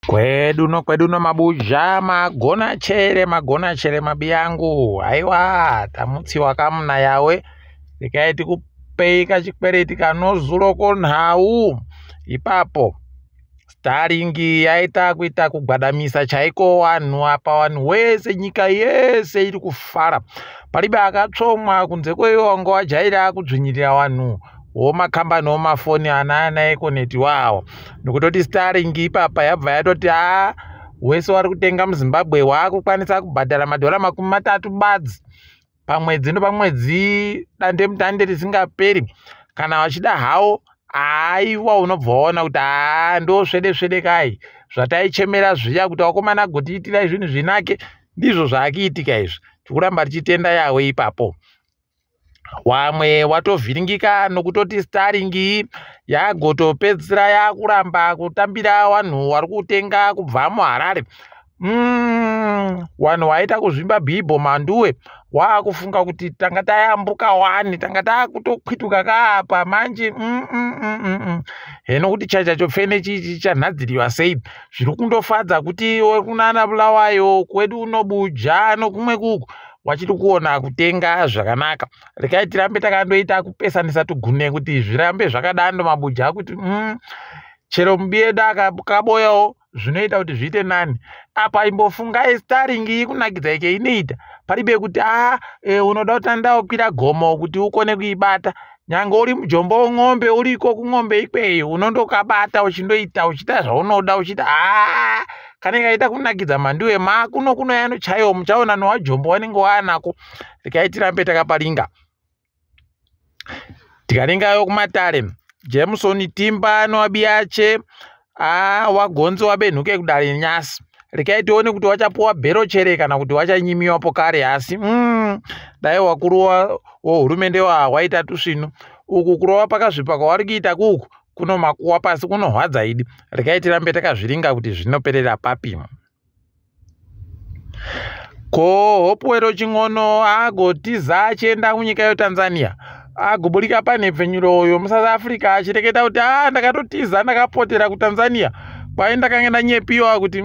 Kwedu no kwedu no mabuja magona chere magona chere mabiyangu haiwa tamutsiwa kamuna yawe rekai tikupei kachikwereti kanozuro nhau ipapo Starlink yaita kuita kugwadamisa chaiko vanhu apa vanhu wese nyika yese iri kufara palibe akatsvomwa kunze kweiwo wanga wajaira kudzvinyirira vanhu womakambani omafoni ana ana Econet wawo nokutoti Starlink ipapa yabva yatoti haa wese wari kutenga muZimbabwe waakukwanisa kubhadhara madhora 30 badzi pamwedzi nopamwedzi dandemutande risingaperi kana vachida hawo aiwa unobva waona kuti haa ndosvede svede kai zvataichemera zviya kuti vakomana gotiitirai zvinhu zvinake ndizvo zvaakuitika izvi tikuramba tichitenda yawe ipapo wamwe watovhiringika nokutoti Starlink yagotopedzisira yakuramba kutambira vanhu vari kutenga kubva muHarare. Vanhu waita kuzvimba bhibho manduwe waakufunga kuti tanga tayambuka wani tanga takutokwituka kaapa manje heno kuti chachacho pfene chichanhadziriwa sei zviri kundofadza kuti kunana Bulawayo kwedu unobuja nokumwe kuku wachiri kuona kutenga zvakanaka rekai tirambe takandoita kupesanisa tugune kuti zvirambe zvakadando mabuja kuti chero mubi yedu akaboyawo zvinoita kuti zviite nani apa imbofungai Starlink ikunakidza ike inoita paribe kuti a e, unoda kuti andakwira gomo kuti ukone kuibata nyange uri mujombo weng'ombe uriko kung'ombe ikweyo unondokabata uchindoita uchiita zvaunoda uchiita haa kanenge kaita kunakidza mandiwe makuno kuno yano chaiwo muchaona nowajombo wanenge waanako rekai tirambe takaparinga tikaringayo kumatare Jameson Timba nowabiyache wagonzi wabenhuke kudare nyasi rekai tione kuti wachapuwa bhero chere kana kuti wachanyimiwapo kare asi dai wakuru wohurumende waita tusvinu uku kurova pakazvipa kwavari kuita kuku kunomakuwa pasi kunohwadza idi rekai tirambe takazviringa kuti zvinoperera papi ko Hopewell Chin'ono agotiza achienda kunyika yeTanzania agoburika panhepfenyuro yomuSouth Africa achireketa kuti a ndakatotiza ndakapotera kuTanzania kwai ndakanga ndanyepiwa kuti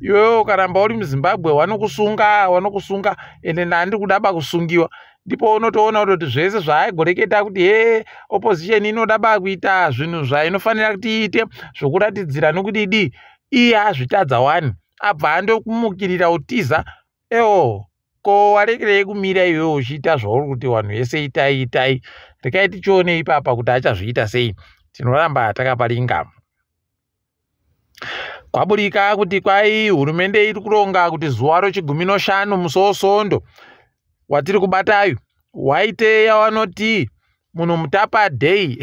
iwewe ukaramba uri muZimbabwe wanokusunga wanokusunga ende ndandiri kudaba kusungiwa ndipo unotoona kutoti zvese zvaaigoreketa kuti he opposition inoda ba kuita zvinhu zvainofanira kuti iite zvokuratidzira nokuti idii iye azvitadza wani abva andokumukirira utiza ewo ko warekerei kumira iwewe uchiita zvauri kuti vanhu vese itai itai rekai tichione ipapa kuti achazviita sei tinoramba takaparinga kwaburika kuti kwai hurumende iri kuronga kuti zuva rechigumi noshanu musi wosondo watiri kubatayo waite yavanoti munhu mutapa day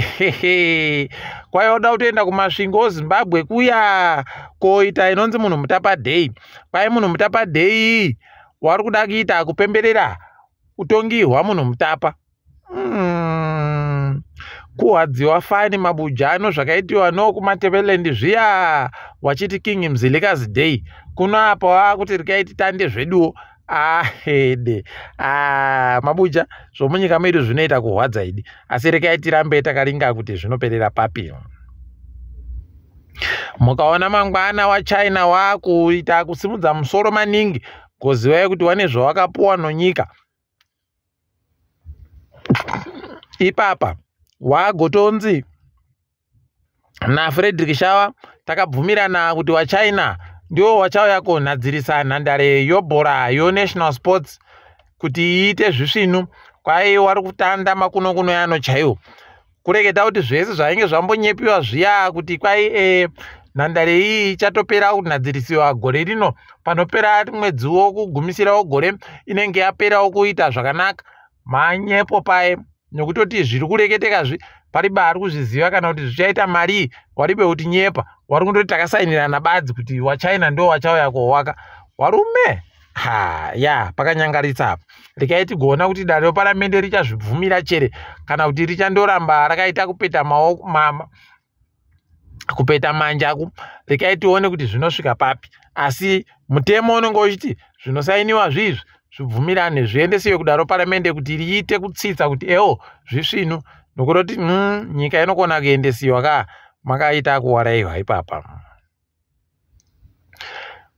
kwai wada kutoenda kumasvingo oZimbabwe kuya koita inonzi munhu mutapa day kwai munhu mutapa day wari kuda kuita kupemberera utongi hwamunhu mutapa Kuhadziwa fani mabujano zvakaitiwa nokuMatabeleland zviya wachiti King Mzilikazi Day kuno apa wakuti rekai titande zveduwo ahede mabuja zvomunyika medu zvinoita kuhwadza idi asi rekai tirambe takaringa kuti zvinoperera papi mukaona mangwana waChina waakuita kusimudza musoro maningi gozivai kuti wane zvawakapuwa nonyika ipapa wagotonzi naFrederick Shawa takabvumirana kuti waChina ndiwo wachauya konhadzirisa nhandare yobhora yoNational Sports kuti iite zvisvinu kwai wari kutanda makuno kuno yano chaiwo kureketa kuti zvese zvainge zvambonyepiwa zviya kuti kwai nhandare iyi ichatopera kunhadzirisiwa gore rino panopera mwedzi wokugumisira wegore inenge yaperawo kuita zvakanaka manyepo paye nokutoti zviri kureketekazvi paribe ari kuzviziva kana kuti zvichaita mari waribe kuti nyepa wari kundoti takasainirana badzi kuti waChina ndo wachauya kowaka warume ha ya pakanyangaritsa apa rekai tigoona kuti dare reparamende richazvibvumira chere kana kuti richandoramba rakaita kupeta maoko mama kupeta manjaku rekai tione kuti zvinosvika papi asi mutemo unenge uchiti zvinosainiwa zviizvi zvibvumirane zviendesiwe kudaro paramende kuti riite kutsitsa kuti ewo zvisvinu nokutoti nyika inokona kuendesiwa ka makaita kuwaraiwa ipapa.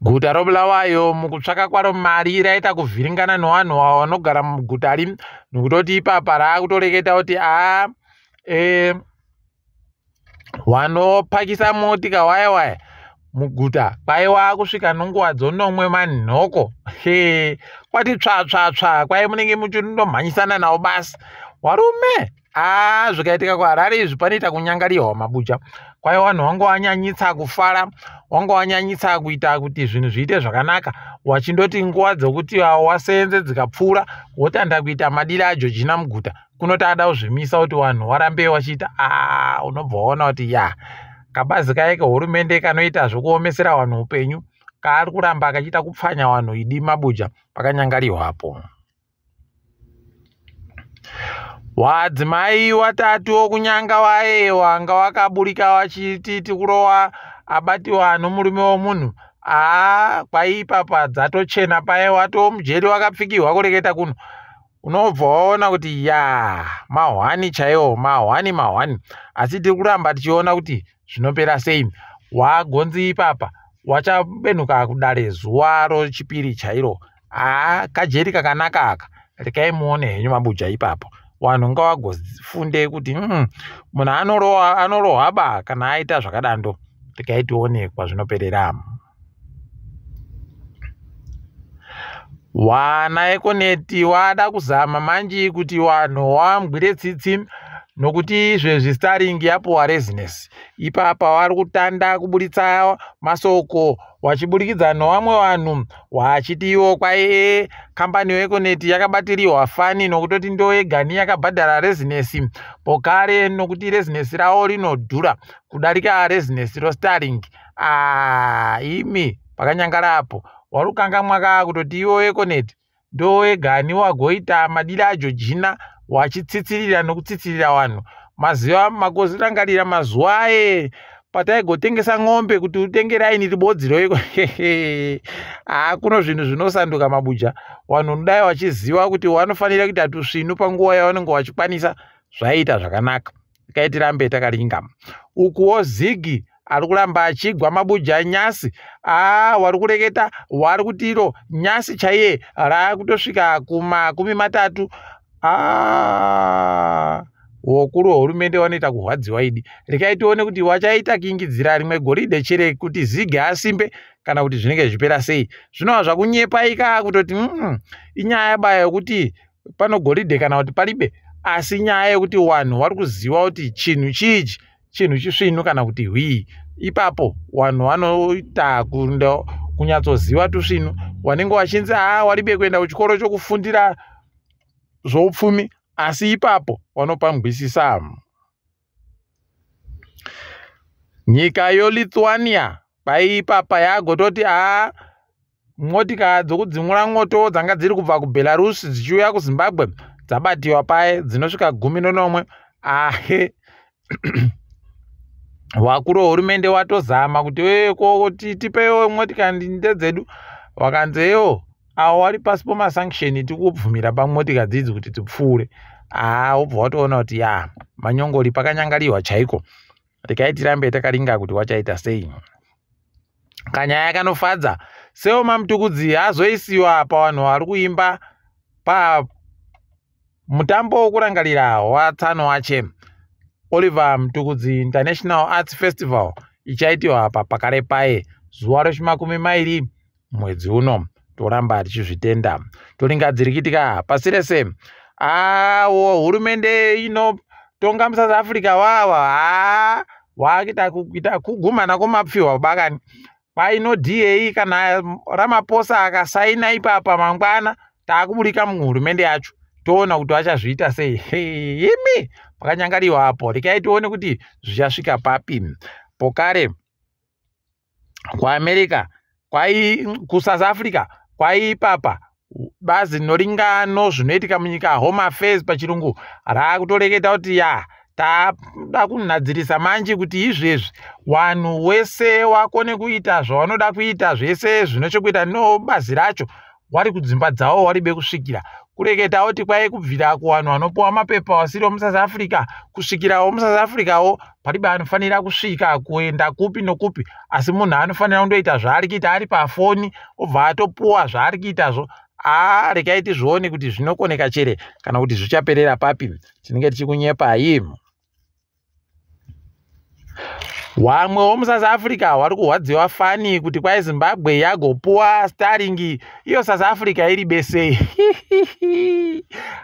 Guta roBulawayo mukutsvaka kwaro mari raita kuvhiringana nevanhu vanogara muguta ri nokutoti ipapa raakutoreketa kuti aa e, wanopakisa motika waya waya muguta kwai waakusvika nonguva dzonomwe manhoko he kwati tsva tsva tsva kwai munenge muchindomhanyisana nawo basi warume aa zvikaitika kuHarare izvi panoita kunyangariwa mabuja. Kwai vanhu vanga wanyanyitsa kufara, wanga wanyanyitsa kuita kuti zvinhu zviite zvakanaka, wachindoti nguva dzokuti wasenze dzikapfuura wotanda kuita madira aJojina muguta. Kunoti ada kuzvimisa kuti vanhu warambe wachiita aa unobva waona kuti ya kabazi kaye kehurumende kanoita zvokuomesera vanhu upenyu kaari kuramba kachiita kupfanya vanhu idi mabuja pakanyangariwapo. Wadzimai watatu wokunyanga waye wanga wakaburika wachiti tikurowa abatiwa nomurume womunhu aa kwai ipapa dzatochena paye watoo mujeri wakapfikirwa kureketa kuno unobva waona kuti ya mahwani chaiwo mahwani mahwani asi tiri kuramba tichiona kuti zvinopera sei wagonzi ipapa wachabenuka kudare zuva rochipiri chairo haa kajeri kakanaka aka rekai muone henyu mabuja ipapo vanhu ngavagofunde kuti munhu anorohwa anorohwa ba kana aita zvakadando rekai tione kwazvinoperera. Wana Ekoneti wada kuzama manji kuti wanhu wamgwire tsitsi nokuti izvezvi Starlink yapuwa rezinesi. Ipapa wari kutanda kuburitsa masoko wachiburikidza nowamwe vanhu wachiti iwo kwai kambani yeEconet yakabatiriwa fani nokutoti ndoyegani yakabhadhara rezinesi pokare nokuti rezinesi ravo rinodhura kudarika rezinesi roStarlink. Aa imi pakanyangara apo warukangamwa ka kutoti iwo Econet ndowegani wagoita madira aJojina wachitsitsirira nokutsitsirira vanhu maziva makozirangarira mazuva aye pataigotengesa ng'ombe kuti utenge raini ribodzi roiko haa kuno zvinhu zvinosanduka mabuja vanhu unodai wachiziva kuti wanofanira kuita tusvinu panguva yavanenge wachikwanisa zvaiita zvakanaka regai tirambe takaringa ukuwo zigi ari kuramba achigwa mabuja nyasi aa wari kureketa wari kuti iro nyasi chaiye raakutosvika kumakumi matatu aa wokuru hurumende wanoita kurwadziwa idi regai tione kuti wachaita kingidzira rimwe goridhe chere kuti zigi asimbe kana kuti zvinenge zvichipera sei zvinova zvakunyepaika kutoti inyaya baya yokuti pano goridhe kana kuti palibe asi nyaya yekuti vanhu vari kuziva kuti chinhu chiichi chinhu chisvinu kana kuti hwii ipapo vanhu vanoita kunyatsoziva tusvinu wanenge wachinzi haa waribe kuenda kuchikoro chokufundira zvoupfumi asi ipapo wanopangwisisa. Nyika yoLithuania paipapa yagototi haa motika dzokudzimura mwoto dzanga dziri kubva kuBelarus dzichiuya kuZimbabwe dzabatiwa paye dzinosvika 17 ahe vakuru vehurumende watozama kuti ko tipewo motika ndedzedu vakanzi ewo avo vari pasi pemasanction tikubvumira pamotika dzidzi kuti dzipfuure haa wobva watoona kuti ya manyongori pakanyangariwa chaiko regai tirambe takaringa kuti wachaita sei kanyaya kanofadza seoma Mutukudzi azoisiwa pavanhu vari kuimba pa mutambo wokurangarira watsano wache Oliver Mutukudzi International Arts Festival ichaitiwa papakare paye zuva rechimakumi mairi mwedzi uno toramba tichizvitenda toringa dziri kuitika pasi rese awo hurumende inotonga muSouth Africa wawa haa wakuita kuita kugumana kwomapfihwa bakani kwaino DA kana Ramaphosa akasaina ipapa mangwana taakuburika muhurumende yacho toona kuti vachazviita sei imi pakanyangariwa apo rekai tione kuti zvichasvika papi pokare kuAmerica kwai kuSouth Africa kwaipapa bazi rinoringano zvinoitika munyika Home Affairs pachirungu raakutoreketa kuti ya tada kunhadzirisa manje kuti izvezvi vanhu wese wakone kuita zvavanoda kuita zvese zvine chekuita nobazi racho wari kudzimba dzawo waribe kusvikira kureketawo kuti kwai kubvira kuvanhu vanopiwa mapepa vasiri vemuSouth Africa kusvikirawo muSouth Africawo paribe anofanira kusvika kuenda kupi nokupi, asi munhu anofanira kundoita zvaari kuita ari pafoni obva atopuwa zvaari kuitazvo. Aa, rekai tizvione kuti zvinokoneka chere kana kuti zvichaperera papi. Tinenge tichikunyepai. Wamwe womuSouth Africa wari kurwadziwa fani kuti kwai Zimbabwe yagopuwa Starlink iyo South Africa iri besei.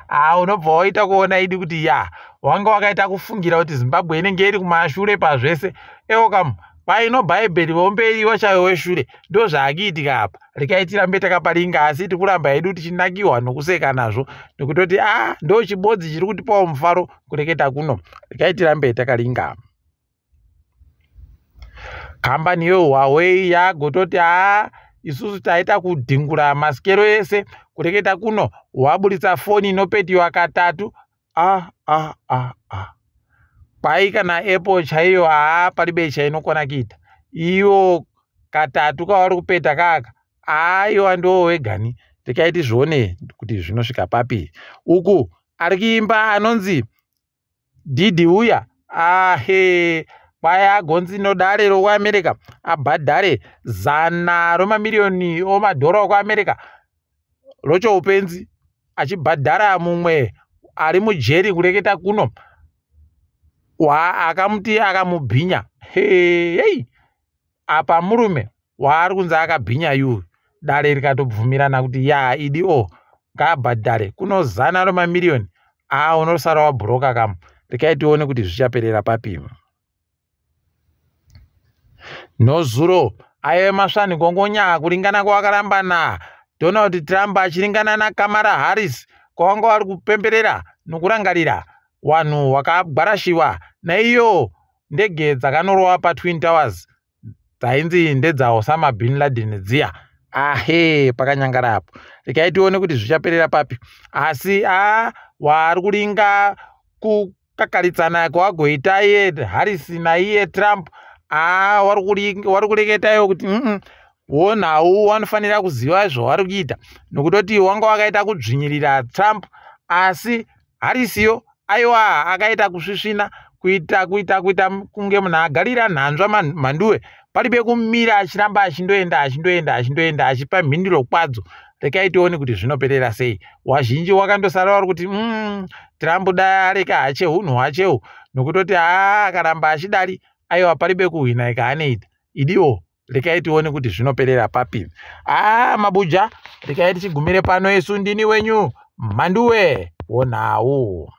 Ah, unobva waita kuona idi kuti ya wanga wakaita kufungira kuti Zimbabwe inenge iri kumashure pazvese. Ewo kamu paino bhaibheri vomberi wachaiwe weshure ndo zvaakuitika apa. Rekai tirambe takaparinga, asi tikuramba hedu tichinakiwa nokuseka nazvo nekutoti a ndo chibodzi chiri kutipawo mufaro kureketa kuno. Rekai tirambe takaringa. Kambani yeHuawei yagototi haa isusu taita kudhingura masikero ese kureketa kuno, waburitsa foni inopetiwa katatu. A a a a kwai kana Apple chaiyo haa paribe chainokona kuita iyo katatu kavari kupeta kaka, aiwa ndiwo wegani. Rekai tizvione kuti zvinosvika papi. Uku ari kuimba anonzi Diddy uya ahe kwai agonzi nodare rokuAmerica abhadhare 100 romamiriyoni omadhora okuAmerica rochoupenzi achibhadhara mumwe ari mujeri kureketa kuno akamuti akamubhinya. Hei, apa murume waari kunzi akabhinya yuyu, dare rikatobvumirana kuti ya idi o ngaabhadhare kuno 100 romamiriyoni. Aa, unosara wabhuroka kamu. Rekai tione kuti zvichaperera papi. Nozuro aive masvani gongonya kuringana kwawakarambana Donald Trump achiringana naKamala Harris kwavanga vari kupemberera nokurangarira vanhu vakagwarashiwa naiyo ndege dzakanorova paTwin Towers dzainzi ndedzaOsama bin Laden dziya. Ahe, pakanyangara apo. Rekai tione kuti zvichaperera papi. Asi a waari kuringa kukakaritsana kwawagoita iye Harris naiye Trump, a wari kureketa iwo kuti wonhau wanofanira kuziva zvavari kuita nokutoti wanga wakaita kudzvinyirira Trump, asi Harris yo aiwa akaita kusvisvina kuita kuita kuita kunge munhu agarira nhanzva mhanduwe paribe kumira achiramba achindoenda achindoenda achindoenda achipa mhinduro kwadzo. Rekai tione kuti zvinoperera sei. Wazhinji wakandosara vari kuti Trump dai areka hache hunhu hwachehu nokutoti haa akaramba achidari aiwa paribe kuhwina ikaanoita idiwo. Rekai tione kuti zvinoperera papi. Aa mabuja, rekai tichigumire pano. Isu ndini wenyu Mhanduwe wonhau.